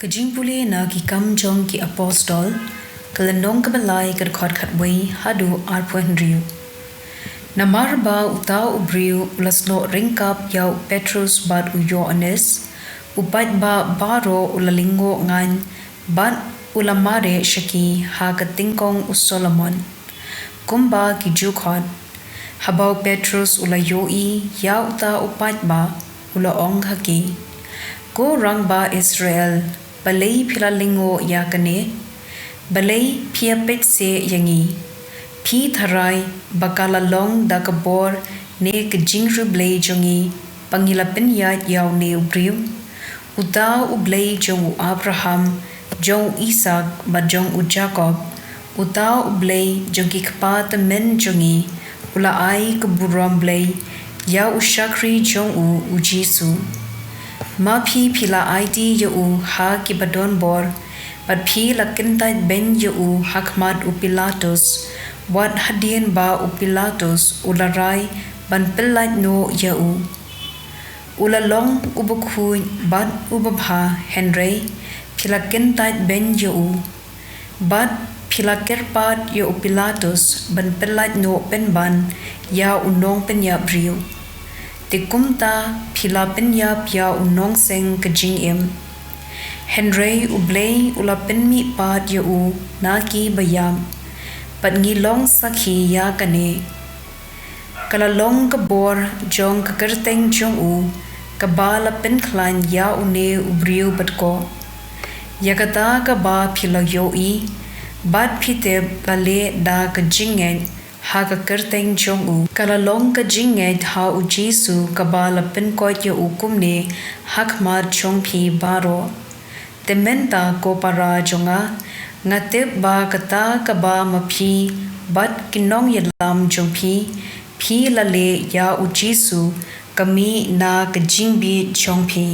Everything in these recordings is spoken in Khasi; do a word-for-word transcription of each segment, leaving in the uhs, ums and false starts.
Ka jingpule na Ki Kam jong ki Apostol, ka lynnong kaba lai, ka dkhot khatwei haduh arphew hynriew. Namar ba uta u briew u la snoh ryngkat ïa u Petrus bad u Ïoannis, u paidbah baroh u la lyngngoh ngan bad u la mareh sha ki ha ka tyngkong u Solomon. Kumba ki ju khot, haba u Petrus u la ïohi ïa uta u paidbah, u la ong ha ki, Ko rangbah Israel, balei phi la lyngngoh ïa kane? Balei phi ïapeit seh ïa ngi? Phi tharai ba ka la long da ka bor ne ka jingriewblei jong ngi ba ngi la pynïaid ïa une u briew? Uta u Blei jong u Abraham, jong u Isaak bad jong u Jakob, uta u Blei jong ki kpa tymmen jong ngi, u la ai ka burom Blei ïa u shakri jong u, u Jisu. Ma phi, phi la aiti ïa u ha ki badonbor, bad phi la kyntait beiñ ïa u ha khmat u Pilatus, wat hadien ba u Pilatus u la rai ban pyllait noh ïa u. U la long uba khuid bad uba bha, hynrei phi la kyntait beiñ ïa u. Bad phi la kyrpad ïa u Pilatus ban pyllait noh pynban ïa u nongpynïap briew. Te kumta phi la pynïap ïa u nongseng ka jingim. Hynrei u Blei u la pynmihpat ïa u na ki baïap. Bad ngi long sakhi ïa kane. Ka la long ka bor jong ka kyrteng jong u, kaba la pynkhlaiñ ïa une u briew bad ko. Ïa kata kaba phi la ïohi bad phi tip la leh da ka jingngeit ha ka kyrteng jong u, ka la long ka jingngeit ha u Jisu, kaba la pynkoit ïa u kumne ha khmat jong phi baroh. Te mynta, ko para jong nga, nga tip ba kata kaba ma phi bad ki nongïalam jong phi, phi la leh ïa u Jisu, ka mih na ka jingbit jong phi.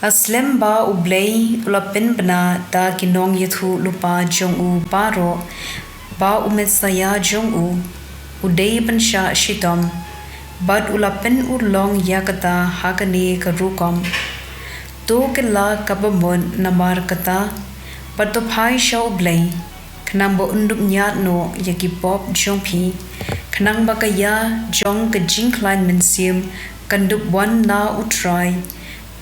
La slem ba u Blei u la pynbna da ki nongïathuhlypa jong u baroh ba u Messaïah jong u u dei ban shah shitom, bad u la pynurlong ïa kata ha kane ka rukom. To kylla kaba mut namar kata, bad to phai sha u Blei, khnang ba un dup ñiad noh ïa ki pop jong phi, khnang ba ka ïa jong ka jingkhlaiñ mynsiem kan dup wan na u Trai,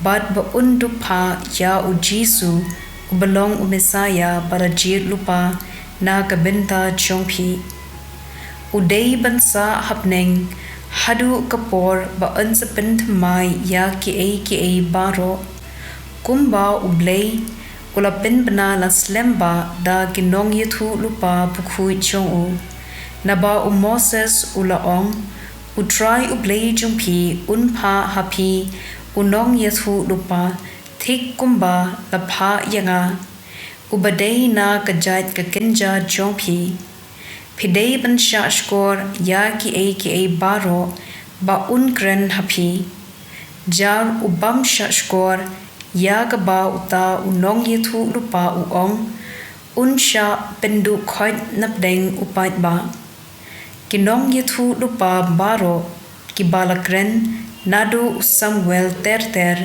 bad ba un dup phah ïa u Jisu, uba long u Messaïah ba la jied lypa na ka bynta jong phi. U dei ban sah ha bneng haduh ka por ba un sa pynthymmai ïa kiei kiei baroh. Kumba u Blei u la pynbna la slem bha da ki nongïathuhlypa bakhuid jong u. Naba u Moses u la ong, U Trai U Blei jong phi un phah ha phi u nongïathuhlypa, thik kumba la phah ïa nga, uba dei na ka jait ka kynja jong phi. Phi dei ban shah shkor ïa kiei kiei baroh ba un kren ha phi. Jar u bym shah shkor ïa kaba uta u nongïathuhlypa u ong, un shah pynduh khoit na pdeng u paidbah. Ki nongïathuhlypa baroh kiba la kren naduh u Samuel ter ter,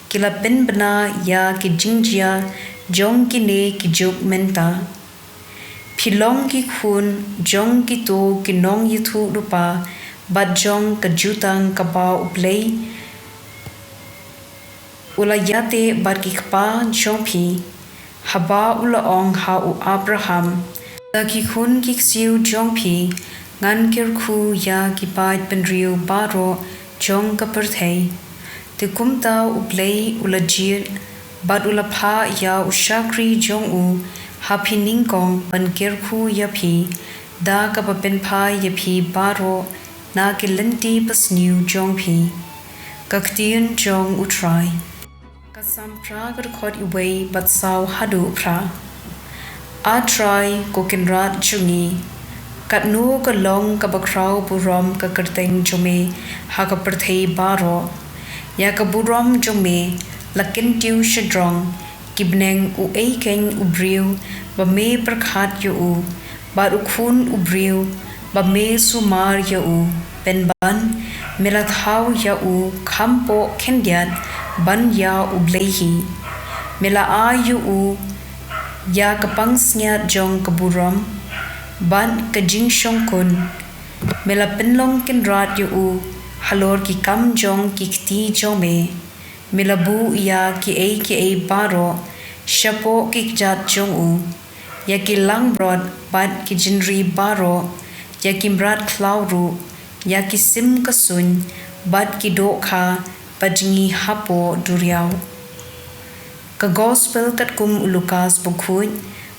ki la pynbna ïa ki jingjia jong kine ki juk mynta. Phi long ki khun jong kito ki nongïathuhlypa bad jong ka jutang kaba U Blei u la ïateh bad ki kpa jong phi, haba u la ong ha u Abraham, Da ki khun ki ksiew jong phi ngan kyrkhu ïa ki paid bynriew baroh jong ka pyrthei. Te kumta U Blei u la jied bad u la phah ïa u shakri jong u ha phi nyngkong ban kyrkhu ïa phi, da kaba pynphai ïa phi baroh na ki lynti basniew jong phi. Ka ktien jong U Trai. Ka Salm phra, ka dkhot wei bad saw haduh phra. A Trai, ko Kynrad jong ngi, katno ka long kaba khraw burom ka kyrteng jong me ha ka pyrthei baroh. Ïa ka burom jong me la kyntiew shajrong ki bneng, uei keiñ u briew ba me pyrkhat ïa u, bad u khun u briew ba me sumar ïa u, pynban me la thaw ïa u kham poh khyndiat ban ïa U Blei hi. Me la ai ïa u ïa ka pansngiat jong ka burom bad ka jingshongkun. Me la pynlong kynrad ïa u halor ki kam jong ki kti jong me. Me la buh ïa kiei kiei baroh shapoh ki kjat jong u, ïa ki langbrot bad ki jingri baroh, ïa ki mrad khlaw ruh, ïa ki sim ka suiñ bad ki dohkha ba jngi hapoh duriaw. Ka Gospel katkum u Lukas bakhuid,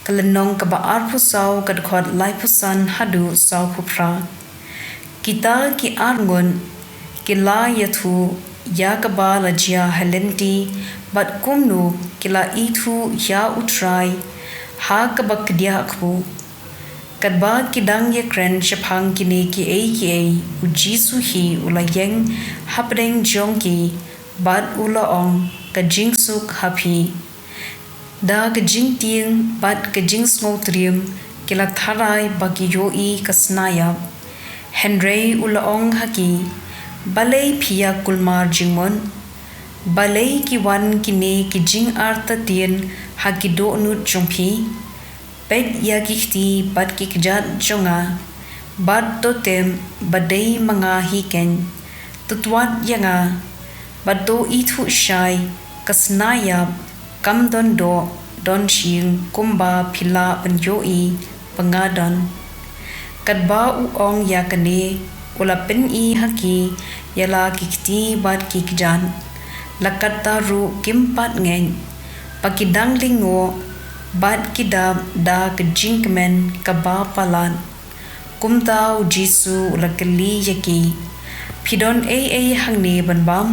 ka lynnong kaba arphew saw, ka dkhot laiphew san haduh sawphew phra. Kita ki arngut ki la ïathuh ïa kaba la jia ha lynti bad kumno ki la ithuh ïa U Trai ha kaba kdiah khmuh. Katba ki dang ïakren shaphang kine kiei kiei, U Jisu hi u la ïeng hapdeng jong ki bad u la ong, Ka jingsuk ha phi. Da ka jingtieng bad ka jingsngewtriem ki la tharai ba ki ïohi ka snayap. Hynrei u la ong ha ki, Balei phi ïa kulmar jingmut? Balei ki wan kine ki jingartatien ha ki dohnud jong phi? Peit ïa ki kti bad ki kjat jong nga, bad to tip ba dei ma nga hi keiñ. To twad ïa nga bad to ithuh shai, ka snayap kam don doh don shyieng kumba phi lah ban ïohi ba nga don. Katba u ong ïa kane, u la pyni ha ki ïa la ki kti bad ki kjat. La katta ruh kim pat ngeit, ba ki dang lyngngoh bad ki dap da ka jingkmen kaba palat. Kumta U Jisu u la kylli ïa ki, Phi don ei ei hangne ban bam?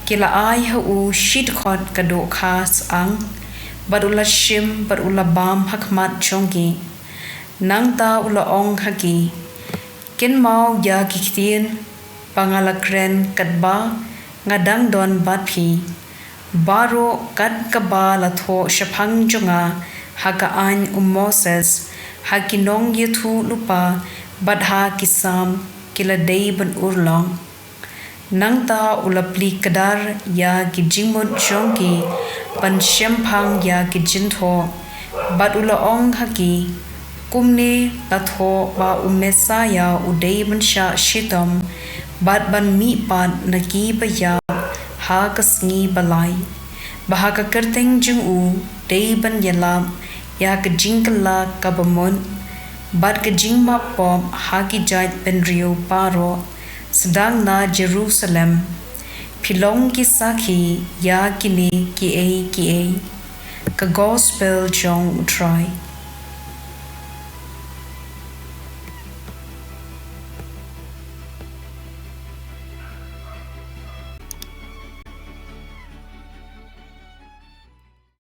Ki la ai ha u shi dkhot ka dohkha syang, bad u la shim bad u la bam ha khmat jong ki. Nangta u la ong ha ki, Kynmaw ïa ki ktien ba nga la kren katba nga dang don bad phi. Baroh kat kaba la thoh shaphang jong nga ha ka aiñ u Moses, ha ki nongïathuhlypa bad ha ki Salm, ki la dei ban urlong. Nangta u la plie kdar ïa ki jingmut jong ki ban shemphang ïa ki jingthoh, bad u la ong ha ki, Kumne la thoh ba u Messaïah u dei ban shah shitom bad ban mihpat na ki baïap ha ka sngi ba lai, ba ha ka kyrteng jong u dei ban ïalap ïa ka jingkylla kaba mut, bad ka jingmap pop ha ki jaitbynriew baroh, sdang na Jerusalem. Phi long ki sakhi ïa kine kiei kiei. Ka Gospel jong U Trai.